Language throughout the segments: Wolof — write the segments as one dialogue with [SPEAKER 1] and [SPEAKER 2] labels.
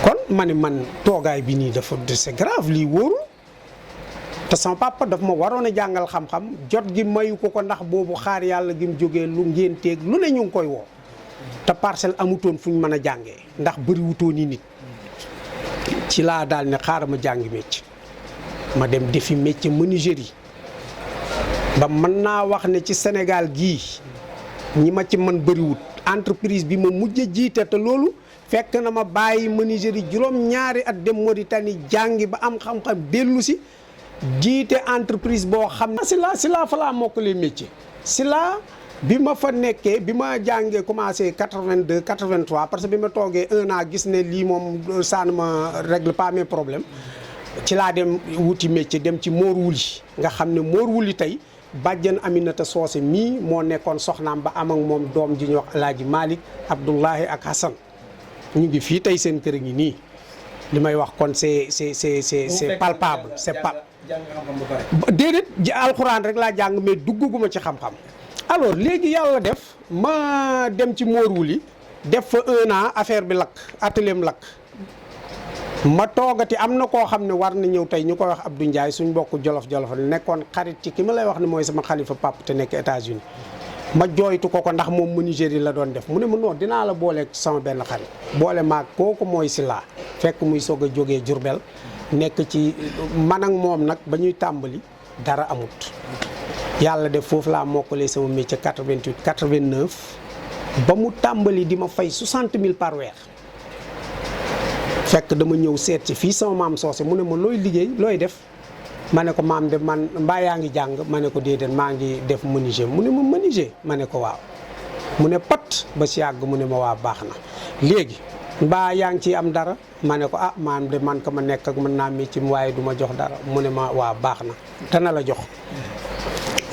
[SPEAKER 1] kon ma ne man toogaay bi nii dafa c'est grave lii wóorul te sama papa daf ma waroon a jàngal xam-xam jot gi mayu ko ndax boobu xaar yàlla gi mu jógee lu ngénteeg lu ne ñu ngi koy woo te parcelle amutoon fu ñu mën a jàngee ndax bëriwutoon yi nit ci laa daal ne xaaral ma jàngi métier ma dem defi métier menuiserie ba mën naa wax ne ci Sénégal gii ñi ma ci mën bëriwut entreprise bi ma mujj a jiite te loolu fekk na ma bàyyi menuiserie juróom-ñaari at dem Mauritanie jàngi ba am xam-xam dellu si jiite entreprise boo xam ne si laa fa laa mokkalee métier si laa bi ma fa nekkee bi ma jàngee commencé 82 83 parce que bi ma toogee 1 an gis ne lii moom ça ne me règle pas mes problèmes ci laa dem wuti métier dem ci Mor Wuli nga xam ne Mor Wuli tey bàjjan Aminata Soose mii moo nekkoon soxnaam ba am ak moom doom ji ñuy wax El Hadj Malick Abdoulahi ak Hassan ñu ngi fii tey seen kër ngi nii li may wax kon c'est palpable c'est pas déedéet alxuraan rek laa jàng mais dugguma ci xam-xam. alors léegi yàlla def ma dem ci Mor Wuli def fa 1 an affaire bi lakk atelier am lakk ma toogati am na koo xam ne war na ñëw tey ñu koy wax Abdou Ndiaye suñ mbokk jolof-jolof nekkoon xarit ci ki ma lay wax ne mooy sama xalifa pap te nekk États-Unis ma jooytu ko ndax moom menuiserie la doon def mu ne ma non dinaa la booleeg sama benn xarit boole maag kooku mooy si laa fekk muy soog a jógee Jurbel nekk ci man ak moom nag ba ñuy tàmbali dara amut yàlla def foofu laa mokkalee sama métier 88 89 ba mu tàmbali di ma fay 60 000 par weer fekk dama ñëw seet ci fii sama maam soose mu ne ma looy liggéey looy def ma ne ko maam de man mbaa yaa ngi jàng ma ne ko déedéet maa ngi def menuisier mu ne ma menuisier ma ne ko waaw mu ne pat ba si yàgg mu ne ma waa baax na léegi mbaa yaa ngi ciy am dara ma ne ko ah maam de man ka ma nekk ak mën naa métier waaye du ma jox dara mu ne ma waa baax na dana la jox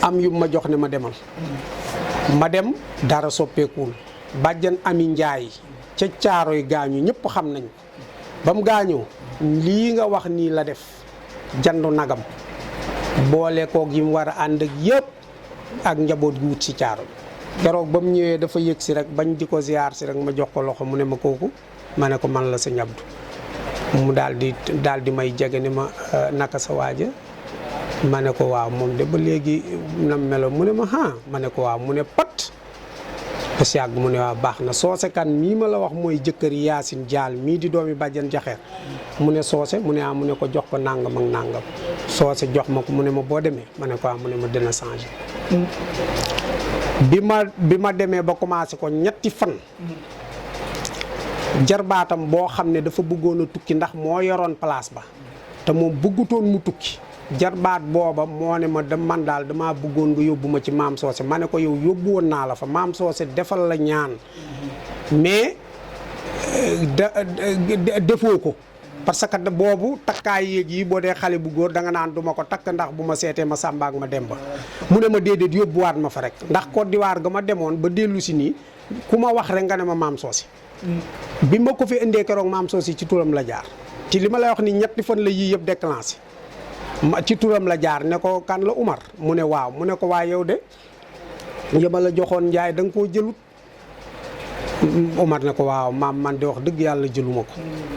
[SPEAKER 1] am yu ma jox ne ma demal ma dem dara soppeekuwul bàjjan Ami Njaay ca Caaroy gaañu ñëpp xam nañ ba mu gaañoo lii nga wax nii la def jandu nagam boole koog yi mu war a ànd ak yëpp ak njaboot gi wut si Caaroy keroog ba mu ñëwee dafa yëg si rek bañ di ko ziar si rek ma jox ko loxo mu ne ma kooku ma ne ko man la Sëñ Abdu mu daal di may jege ne ma naka sa waaja ma ne ko waaw moom de ba léegi na melo mu ne ma ma ne ko waaw mu ne pat ba si yàgg mu ne waaw baax na soose kan mii ma la wax mooy jëkkër Yaasin Jaal mii di doomi bàjjan jaxeer mu ne soose mu ne mu ne ko jox ko nangam ak nangam soose jox ma ko mu ne ma boo demee ma ne ko mu ne ma dina changé bi ma demee ba commencé ko ñetti fan jarbaatam boo xam ne dafa bëggoon a tukki ndax moo yoroon place ba te moom bëggutoon mu tukki jarbaat booba moo ne ma man daal damaa bëggoon nga yóbbu ma ci maam soose ma ne ko yow yóbbu woon naa la fa maam soose defal la ñaan mais defoo ko parce que boobu takkaay yéeg yi boo dee xale bu góor da nga naan duma ko takk ndax bu ma seetee ma Samba ak ma Demba mu ne ma déedéet yóbbuwaat ma fa rek ndax Côte d'Ivoire ga ma demoon ba dellu si nii ku ma wax rek nga ne ma maam soose bi ma ko fi indee keroog maam soose ci turam la jaar ci li ma lay wax ni ñetti fan la yii yëpp déclenché ci turam la jaar ne ko kan la Umar mu ne waaw mu ne ko waa yow de yëma la joxoon Njaay da nga koo jëlut Umar ne ko waaw maam man de wax dëgg yàlla jëluma ko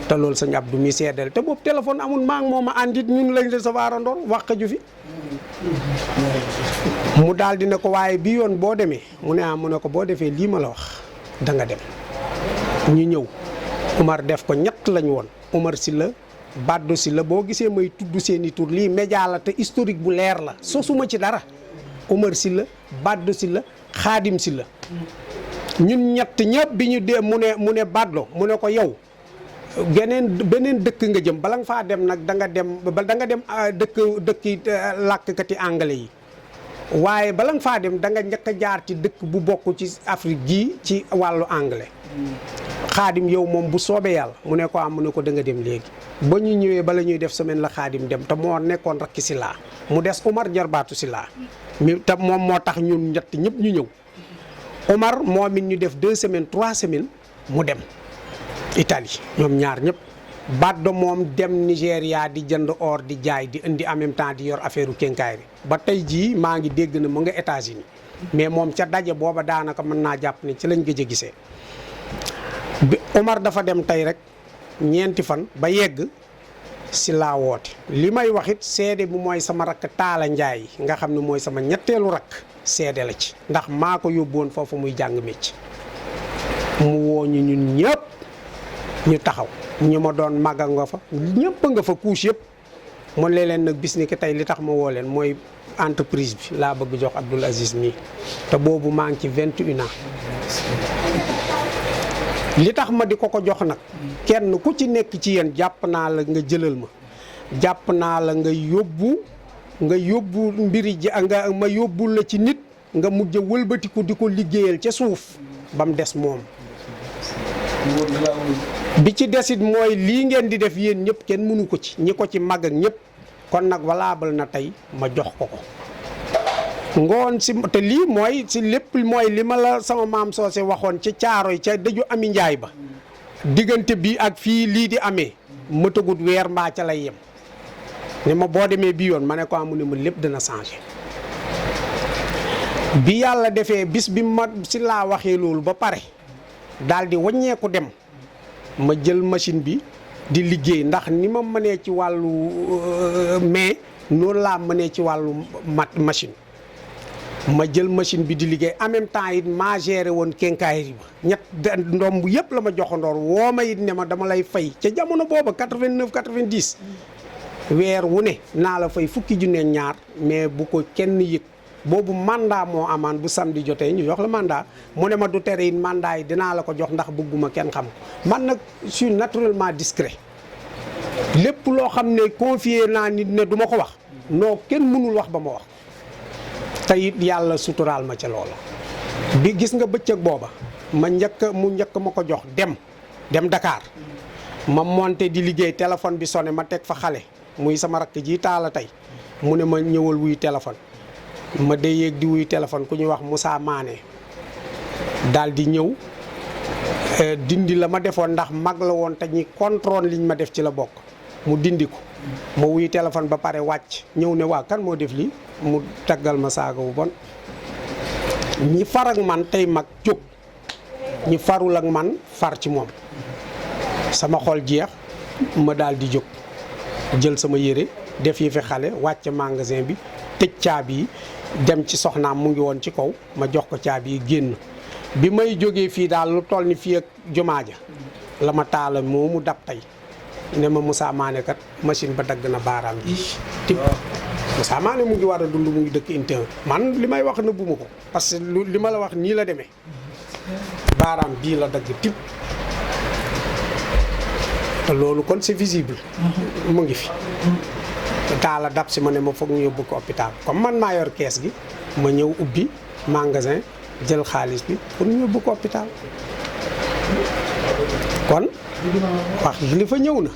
[SPEAKER 1] te loolu Sëñ Abdou mi seedal te boobu téléphone amul maa ngi moom a àndit ñun lañ recevoir andoor wax ju fi mu daal di ne ko waaye bi yoon boo demee mu ne mu ne ko boo defee lii ma la wax da nga dem ñu ñëw Umar def ko ñett lañ woon Umar Sylla Baddo Sylla boo gisee may tudd seeni tur lii média la te historique bu leer la sosuma ci dara Umar Sylla Baddo Sylla Xaadim Sylla ñun ñett ñëpp bi ñu dee mu ne Baddo mu ne ko yow beneen dëkk nga jëm bala nga faa dem nag da nga dem dëkki làkkati anglais yi waaye bala nga faa dem da nga njëkk a jaar ci dëkk bu bokk ci Afrique gii ci wàllu anglais Xaadim yow moom bu soobee yàlla mu ne ko mu ne ko da nga dem léegi ba ñu ñëwee bala ñuy def semaine la Xaadim dem te moo nekkoon rakki Sylla mu des Omar jarbaatu Sylla mi te moom moo tax ñun ñett ñëpp ñu ñëw Omar moom it ñu def 2 semaines 3 semaines mu dem Italie ñoom ñaar ñëpp Baddo moom dem Nigéria di jënd or di jaay di indi en même temps di yor affaire u kenkaay bi ba tey jii maa ngi dégg na mu nga États-Unis mais moom ca daje booba daanaka mën naa jàpp ne ci lañ gëj a gisee Omar dafa dem tey rek ñeenti fan ba yegg si laa woote li may wax it seede bi mooy sama rakk Taala Njaay nga xam ne mooy sama ñetteelu rakk seede la ci ndax maa ko yóbbuwoon foofu muy jàng mécc mu woo ñu ñun ñëpp ñu taxaw ñu ma doon màgga nga fa ñëpp nga fa couche yëpp mun leen nag bis ni ki tey li tax ma woo leen mooy entreprise bi laa bëgg jox Abdoul Aziz mii te boobu maa ngi ci 21 ans li tax ma di ko jox nag kenn ku ci nekk ci yéen jàpp naa la nga jëlal ma jàpp naa la nga yóbbu mbiri ji nga ma yóbbul la ci nit nga mujj wëlbatiku di ko liggéeyal ca suuf ba mu des moom bi ci desit mooy lii ngeen di def yéen ñëpp kenn mënu ko ci ñi ko ci mag ak ñëpp kon nag valable na tey ma jox ko ngoon si te lii mooy si lépp mooy li ma la sama maam soose waxoon ci Caaroy ca dëju Ami Njaay ba diggante bi ak fii lii di amee mëtagut weer mbaa ca lay yem ne ma boo demee bii yoon ma ne ko amu ne ma lépp dina changé bi yàlla defee bis bi ma si laa waxee loolu ba pare daal di wàññeeku dem ma jël machine bi di liggéey ndax ni ma mënee ci wàllu mais noonu laa mënee ci wàllu machine ma jël machine bi di liggéey en même temps it maa géré woon quincaillerie ba ñett ndomb yëpp la ma joxandoor woo ma it ne ma dama lay fay ca jamono booba 89 90 weer wu ne naa la fay fukki junne ñaar mais bu ko kenn yëg boobu mandat moo amaan bu samedi jotee ñu jox la mandat mu ne ma du tere it mandat yi dinaa la ko jox ndax bëgguma kenn xam ko man nag je suis naturellement discret lépp loo xam ne confié naa nit ne du ma ko wax non kenn mënul wax ba ma wax te it yàlla suturaal ma ca loola bi gis nga bëccëg booba mu njëkk ma ko jox dem Dakar ma monté di liggéey téléphone bi sonné ma teg fa xale muy sama rakk ji Taala tey mu ne ma ñëwal wuy téléphone ma day yéeg di wuy téléphone ku ñuy wax Moussa Mané daal di ñëw dindi la ma defoon ndax mag la woon te ñi contrôle liñ ma def ci la bokk mu dindi ko ma wuy téléphone ba pare wàcc ñëw ne waa kan moo def lii mu taggal ma saaga bu bon ñi far ak man tey mag jóg ñi farul ak man far ci moom sama xol jeex ma daal di jóg jël sama yére def yi fi xale wàcc magasin bi tëj caabi yi dem ci soxnaam mu ngi woon ci kaw ma jox ko caabi yi génn bi may jógee fii daal lu toll ni fii ak jumaa ja la ma Taala moomu dab tey ne ma Moussa Mané kat machine ba dagg na baaraam ji tip Moussa Mané mu ngi war a dund mu ngi dëkk inte man li may wax na bu ma ko parce que li ma la wax nii la demee baaraam bii la dagg tip te loolu kon c'est visible mu ngi fi Taala dab si ma ne ma foog ñu yóbbu ko hôpital comme man maa yor kees gi ma ñëw ubbi magasin jël xaalis bi pour ñu yóbbu ko hôpital kon wax li fa ñëw na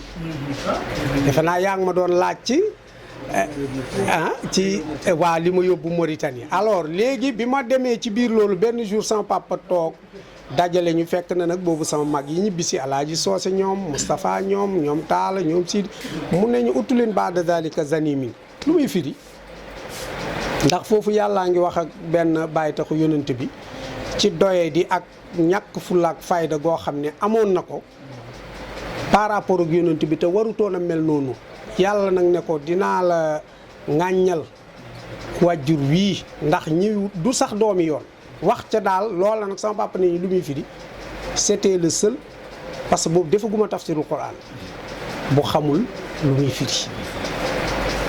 [SPEAKER 1] defe naa yaa ngi ma doon laaj ci waa li ma yóbbu Mauritanie alors léegi bi ma demee ci biir loolu benn jour sama papa toog dajale ñu fekk na nag boobu sama mag yi ñibbi si Alaaji Soose ñoom Moustapha ñoom Taala ñoom Sidi mun nañu uttu leen baada dalika zanimin lu muy firi ndax foofu yàllaa ngi wax ak benn bàyyi taxu yonent bi ci doye di ak ñàkk fulla ak fayda goo xam ne amoon na ko par rapport ak yonent bi te warutoon a mel noonu yàlla nag ne ko dinaa la ŋàññal wàjjur wii ndax ñi du sax doomi yoon wax ca daal loola nag sama papa ne ñu lu muy firi c'était le seul parce que boobu defaguma tafsirul Quran bu xamul lu muy firi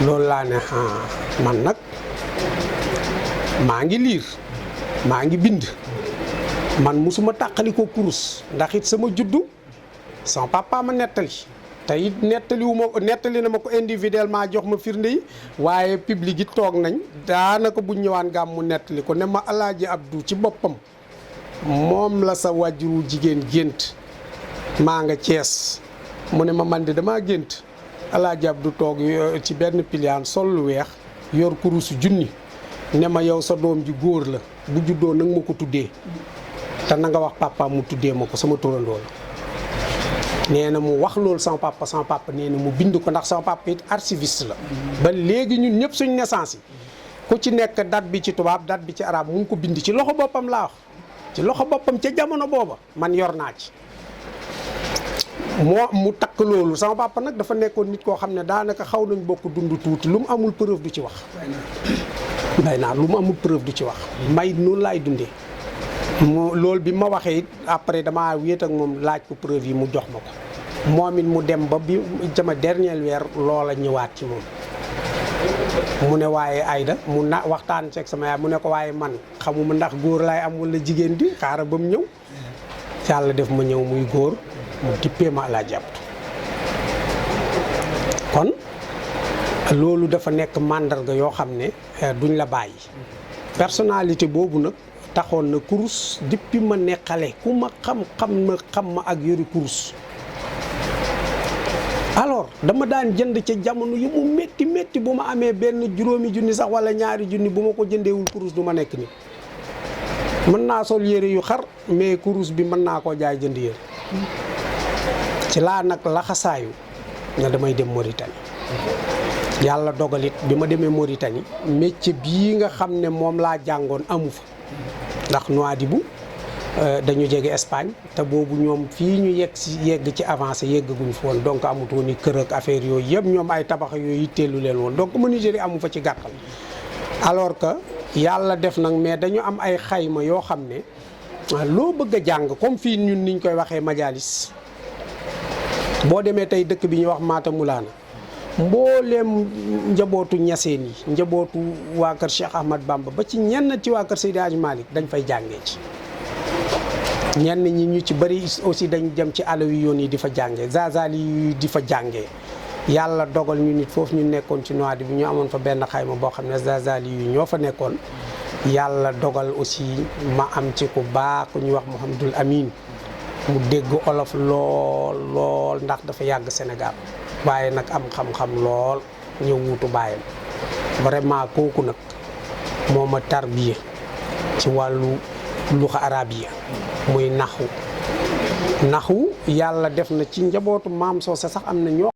[SPEAKER 1] loolu laa ne man nag maa ngi liir maa ngi bind man musuma tàqali ko kurus ndax it sama juddu sama papa ma nettali te it nettali na ma ko individuellement jox ma firnde yi waaye public yi toog nañ daanaka buñ ñëwaan gàmm mu nettali ko ne ma Alaaji Abdou ci boppam moom la sa wàjjuru jigéen gént maa nga Cees mu ne ma man de damaa gént Alaaji Abdou toog ci benn piliyaan sol lu weex yor kurusu junni ne ma yow sa doom ji góor la bu juddoo nag ma ko tuddee te na nga wax papa mu tuddee ma ko sama turandoo la nee na mu wax loolu sama papa nee na mu bind ko ndax sama papa it archiviste la ba léegi ñun ñëpp suñ naissance yi ku ci nekk date bi ci tubaab date bi ci arabe mu ngi ko bind ci loxo boppam laa wax ci loxo boppam ca jamono booba man yor naa ci mu takk loolu sama papa nag dafa nekkoon nit koo xam ne daanaka xaw nañ bokk dund tuuti lu mu amul preuve du ci wax. bay naa lu mu amul preuve du ci wax may noonu laay dundee loolu bi ma waxee it après damaa wéet ak moom laaj ko preuve yi mu jox ma ko moom it mu dem ba bi jama dernier weer loola ñëwaat ci moom. mu ne waaye Aïda mu na waxtaan ceeg sama yaay mu ne ko waaye man xamuma ndax góor laay am wala jigéen di xaaral ba mu ñëw yàlla def ma ñëw muy góor mu dippee ma Alaaji Abdu kon loolu dafa nekk màndarga yoo xam ne duñ la bàyyi personnalité boobu nag taxoon na kurus depuis ma ne xale ku ma xam ma ak yori kurus alors dama daan jënd ca jamono yu mu métti bu ma amee benn juróomi junni sax wala ñaari junni bu ma ko jëndeewul kurus du ma nekk ni mën naa sol yére yu xar mais kurus bi mën naa koo jaay jënd yére ci laa nag laxasaayu na damay dem Mauritanie yàlla dogalit bi ma demee Mauritanie métier bii nga xam ne moom laa jàngoon amu fa ndax Nouadhibou dañu jege Espagne te boobu ñoom fii ñu yegg ci avancé yeggaguñ fi woon donc amutoon ni kër ak affaire yooyu yëpp ñoom ay tabax yooyu yitteelu leen woon donc menuiserie amu fa ci gàttal alors que yàlla def nag mais dañu am ay xayma yoo xam ne loo bëgg a jàng comme fii ñun niñ koy waxee majalis boo demee tey dëkk bi ñuy wax Maata Mulaana mbooleem njabootu ñaseen yi njabootu waa kër Cheikh Ahmad Bamba ba ci ñenn ci waa kër Seydi Hadji Malick dañ fay jàngee ci ñenn ñi ñu ci bëri aussi dañ dem ci alawi yoon yi di fa jàngee Zazali yi di fa jàngee yàlla dogal ñu nit foofu ñu nekkoon ci Nouadhibou bi ñu amoon fa benn xayma boo xam ne Zazali yi ñoo fa nekkoon yàlla dogal aussi ma am ci ku baax ku ñuy wax Mouhamadul Amin mu dégg olof lool ndax dafa yàgg Sénégal waaye nag am xam-xam lool ñëw wuutu baayam vraiment kooku nag moo ma tarbiye ci wàllu luxa arabiya muy naxu yàlla def na ci njabootu maam Soose sax am na ñoo